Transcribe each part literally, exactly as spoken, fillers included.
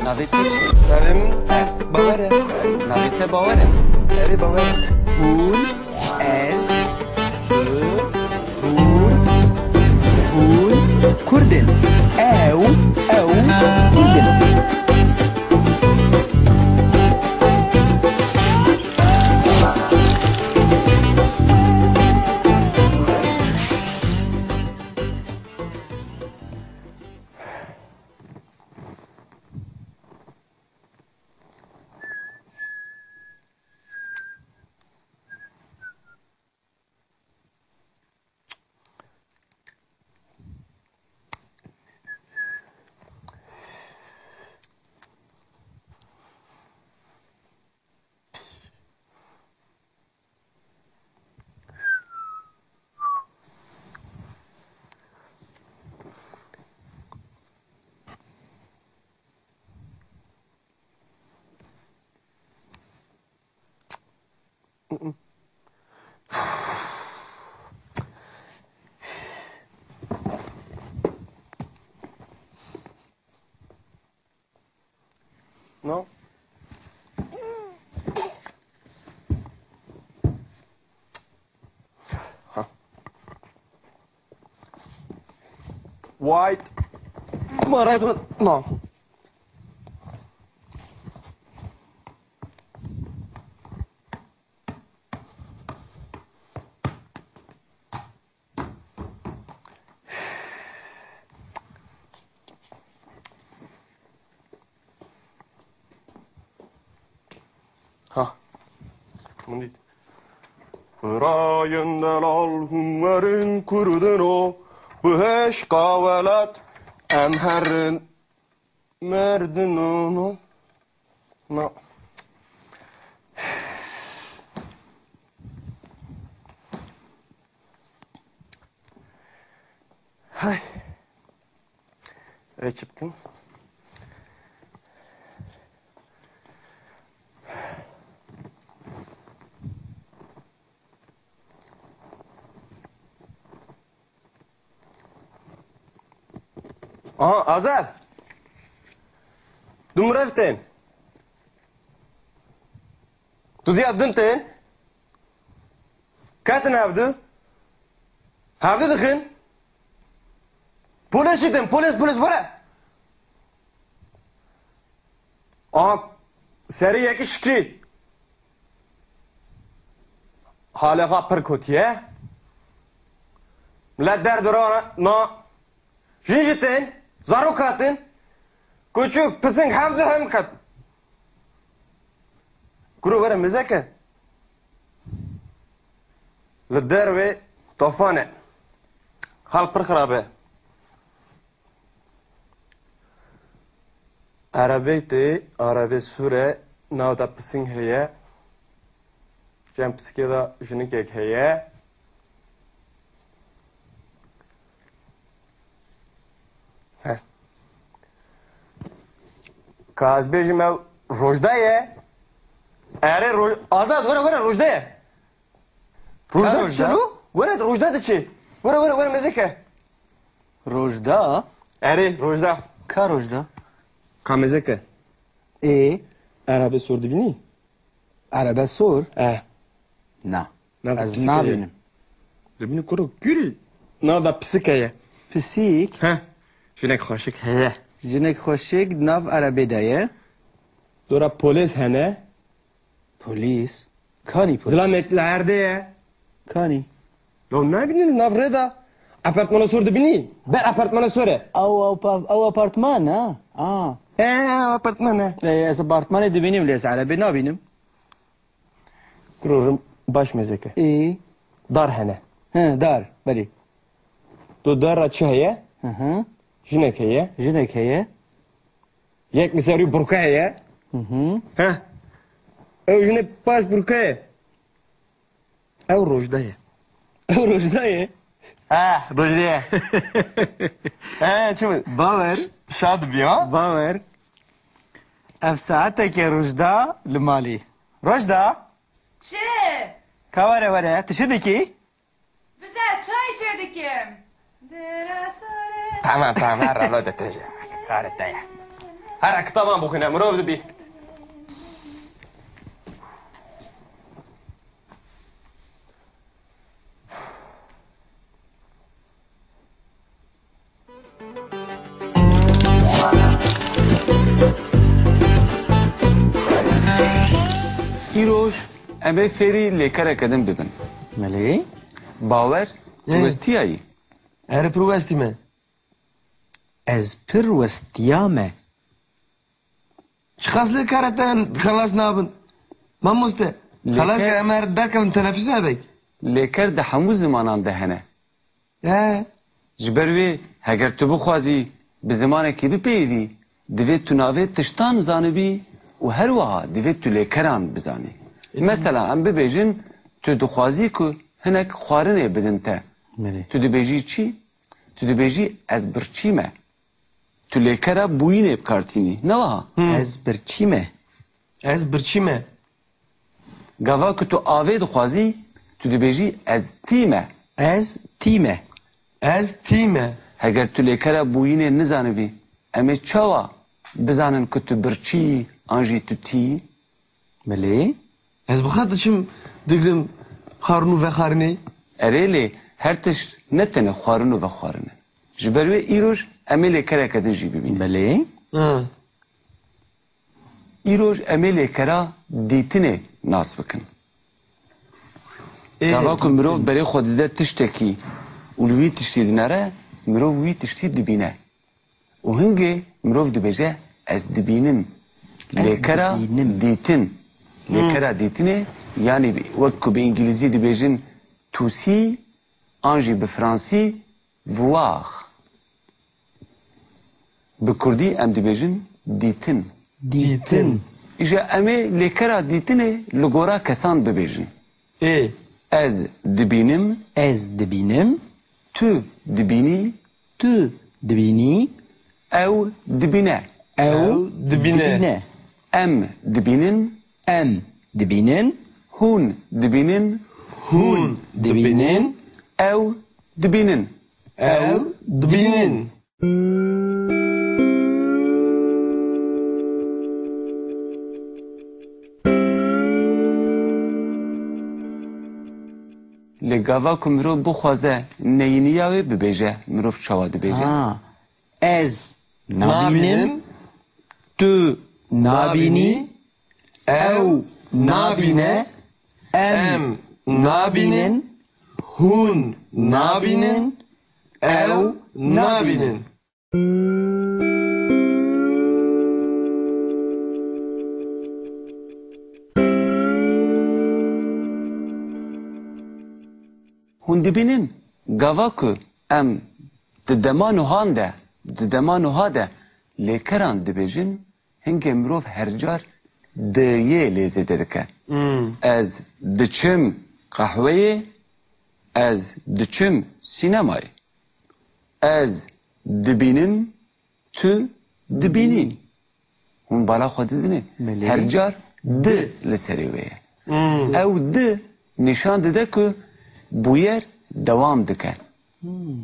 Navê te çi? Navê min Bawer e. Navê te Bawer e? Erê, Bawer e. Hûn, ez, tu, hûn, hûn Kurd in. Ew, ew Kurd in. No. White Maradona. Ha. Min dît. Birayên delal hûn werin Kurdino, bi hêşka welat em herin. Merdin o, no. No. Hay. Rê çi bikim? Aha, Azer. Du mirev tên. Tu diya din tên. Ketin hevdu. Hevdu dixin. Polis jî tên. Polis, polis, were. Aha, serî yekî şikî. Halê xwe pir kotiye. Milet derdora na. Jin jî tên, zarok hatin. Koçûk, pising, hevzu hem ket. Kuro were mizeke. Li dervê tofan e. Hal pir xirab e. Erebeyê tê, erebê sûr e, nav de pising heye. Cem pisikê de jinikek heye. He. Ka ez bêjim ew Rojda ye. Erê Roj-, Azad, were, were, Rojda ye. Rojda Rojda? Diçe lo? Were, Rojda diçe. Were, were, were, mezeke. Rojda? Erê, Rojda. Ka Rojda? Ka mezeke. Ê? Erebe sor dibînî? Erebe sor? Eh. Na. Nav Ez pisîk heye. Nabînim. Dibînî kuro kul. Nav da pisîk heye. Pisîk? He. Jinek xweşik heye. Jinek xweşik nav erebê de ye. Dora polês hene. Polîs? Kanî polîs? Zilamek li erdê ye. Kanî? Lo nabînî li nav rê de. Apartmana sor dibînî? Ber apartmana sor e. Ew, ew pa-, ew apartman e? A. E, ew apartman e. E, ez apartmanê dibînim lê ez erebê nabînim. Kuro rim baş mezeke. Ê. Dar hene. He, dar, belê. Do dar ra çi heye? Hı hı. Jinek heye. Jinek heye. Yek li ser wî burke heye. Hı hı. Heh. Ew jine paş burke ye. Ew Rojda ye. Ew Rojda ye? Ha, Rojda ye. He, çi mi? Bawer. Şad bî ha? Bawer. Ev saeteke Rojda li malî. Rojda? Çi? Ka were were, tu çi dikî? Bize çay çêdikim. Dera sare. Tamam, tamam, her ralo de teje. Karı te ya. Here kitaban bixwîne, mirov dibî. Îroj em ê fêrî lêkereke din bibin. Belê. Bawer, tu Ê. westiyayî? Erê, pir westî me. Ez pir westiya me. Çiqas lêkera te xelas nabin? Mamoste, Lêker- xelas ke em her derkevin tenefuse bek. Lêker di hemû zimanan de hene. He. Ji ber wê, heger tu bixwazî bi zimanekî bipeyivî, divê tu navê tiştan zanibî û her wiha divê tu lêkeran bizanî. E, Mesela, em bibêjin, tu dixwazî ku hinek xwarinê bidin te. Belê. Tu dibêjî çi? Tu dibêjî, ez birçî me. Tu lêkera bûyînê bi kar tînî, ne wiha? Hmm. Ez birçî me. Ez birçî me. Gava ku tu avê dixwazî, tu dibêjî, ez tî me. Ez tî me. Ez tî me. Heger tu lêkera bûyînê nizanibî, em ê çawa bizanin ku tu birçî yî an jî tu tî yî? Belê. Ez bi xwe diçim digrim xwarin û vexwarinê. Erê lê her tişt ne tenê xwarin û vexwarin e. Ji ber wê îroj em ê lêkereke din jî bibînin. Belê. Ha. Îroj em ê lêkera dîtinê nas bikin. Ê, Gava ku dîtin. mirov berê xwe dide tiştekî û li wî tiştî dinere, mirov wî tiştî dibîne. Û hingê mirov dibêje, ez dibînim. Ez Lêkera dibînim. dîtin. Hmm. Lêkera dîtinê, yanî wek ku bi îngilîzî dibêjin to see, an jî bi fransî voir. Bi kurdî em dibêjin dîtin. Dîtin. Îja em ê lêkera dîtinê li gora kesan bibêjin. Ê. Ez dibînim. Ez dibînim. Tu dibînî. Tu dibînî. Ew dibîne. Ew Ew dibîne. dibîne. Em dibînin. Em dibînin. Hûn dibînin. Hûn dibînin. Ew dibînin. Ew dibînin. Lê gava ku mirov bixwaze neyîniya wê bibêje, mirov çawa dibêje? Ha, ez nabînim, Nabînim. tu nabînî, Ew nabîne, em nabînin, hûn nabînin, ew nabînin. Hûn dibînin, gava ku em di dema nuhan de, di dema nuha de lêkeran dibêjin, hingê mirov her car di yê lê zêde dike. Hmm. Ez diçim qehweyê, ez diçim sînemayê. Ez dibînim, tu dibînî. Hûn bala xwe didinê. Belê. Her car di li serê wê ye. Hmm. Ew di nîşan dide ku bûyer dewam dike.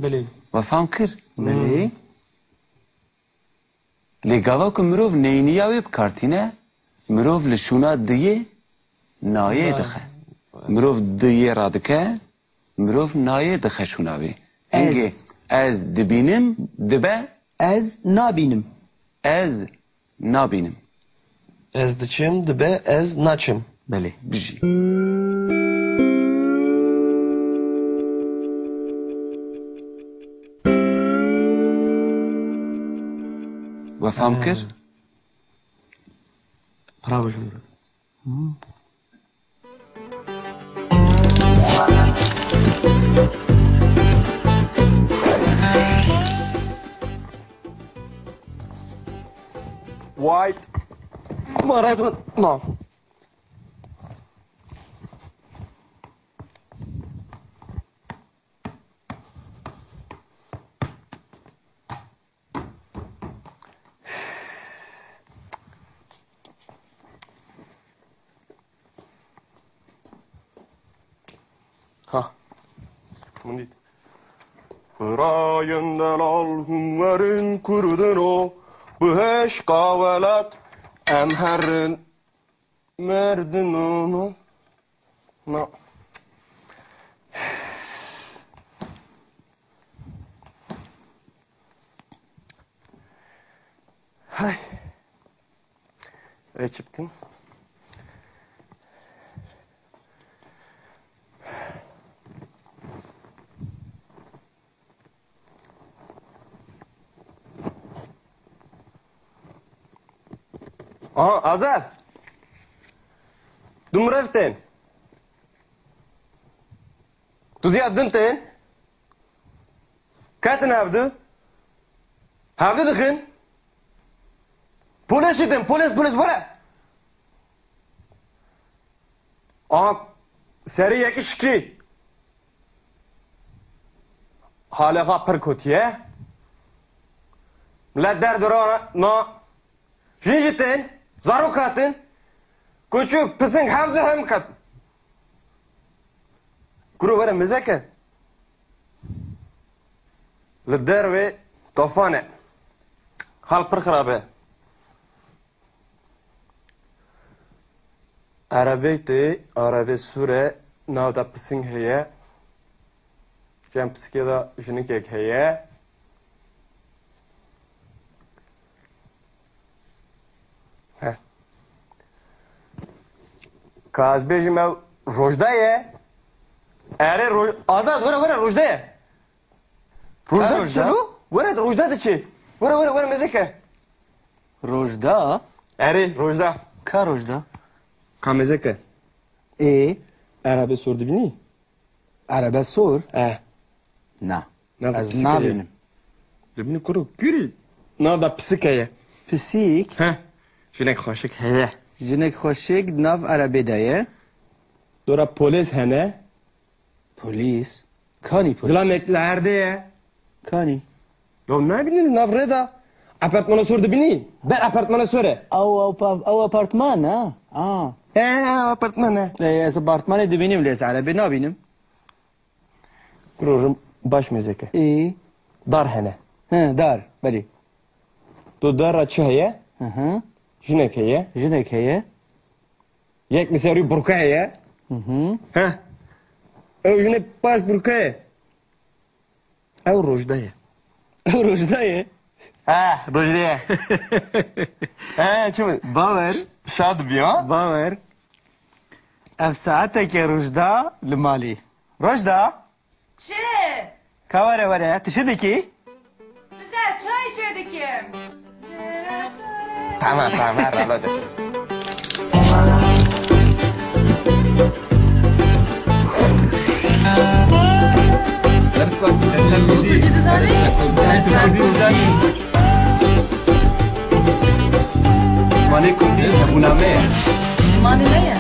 Belê. We fam kir? Belê. Lê gava ku mirov neyniya wê bi kar tîne, mirov li şûna diyê nayê Nayê. dixe. Mirov diyê radike, mirov nayê dixe şûna wê. Hingê Ez. ez dibînim, dibe Ez nabînim. ez nabînim. Ez diçim, dibe ez naçim. Belê. Bijî. We fam kir? Bravo ji min re. White Maradona. Ha. Min dît. Birayên delal hûn werin Kurdino, Bihişka welat, em herin merdinono. Na. Hay. Vê çi bikin? Aha, Azer. Du mirev tên. Tu diya din tên. Ketin hevdu. Hevdu dixin. Polis jî tên. Polis, polis, were. Aha, serî yekî şikî. Halê xwe pir kotiye. Milet derdora na. Jin jî tên, zarok hatin. Koçûk, pising, hevdu hem ket. Kuro were mizeke. Li dervê tofan e. Hal pir xirab e. Erebeyê te, erebê sûr e, nav de pising heye. Cem pisikê de jinikek heye. He. Ka ez bêjim ew Rojda ye. Erê Roj-, Azad, were, were, Rojda ye. Rojda Rojda? Diçe lo? Were, Rojda diçe. Were, were, were, mezeke. Rojda? Erê, Rojda. Ka Rojda? Ka mezeke. Ê? Erebe sor dibînî? Erebe sor? Eh. Na. Nav Ez pisîk heye. Nabînim. Dibînî kuro, kürî. Nav da pisîk heye. Pisîk? He. Jinek xweşik heye. Jinek xweşik nav erebê de ye. Dora polês hene. Polîs? Kanî polîs? Zilamek li erdê ye. Kanî? Lo nabînî li nav rê de. Apartmana sor dibînî? Ber apartmana sor e. Ew, ew pa-, ew apartman, ha? A. He, he, apartman e. E, ez apartmanê dibînim lê ez erebê nabînim. Kuro rim baş mêzeke. Ê. Dar hene. He, dar, belê. Do dar ra çi heye? Hı hı. Jinek heye. Jinek heye. Yek miserî burka heye. Hı hı. Heh. Ew jine paş burka ye. Ew Rojda ye. Ew Rojda ye. Ha, Rojda ye. Ha, çi mi? Bawer. Şad bî, ha? Bawer. Ev saeteke Rojda li malî. Rojda? Çi? Ka were were, tu çi dikî? Ji ser çay çê dikim. Tamam, tamam, her rala de. Dersa Kurdî dizanî? Dersa Kurdî. Zimanê Kurdî hebûna me ye. Zimanê me ye.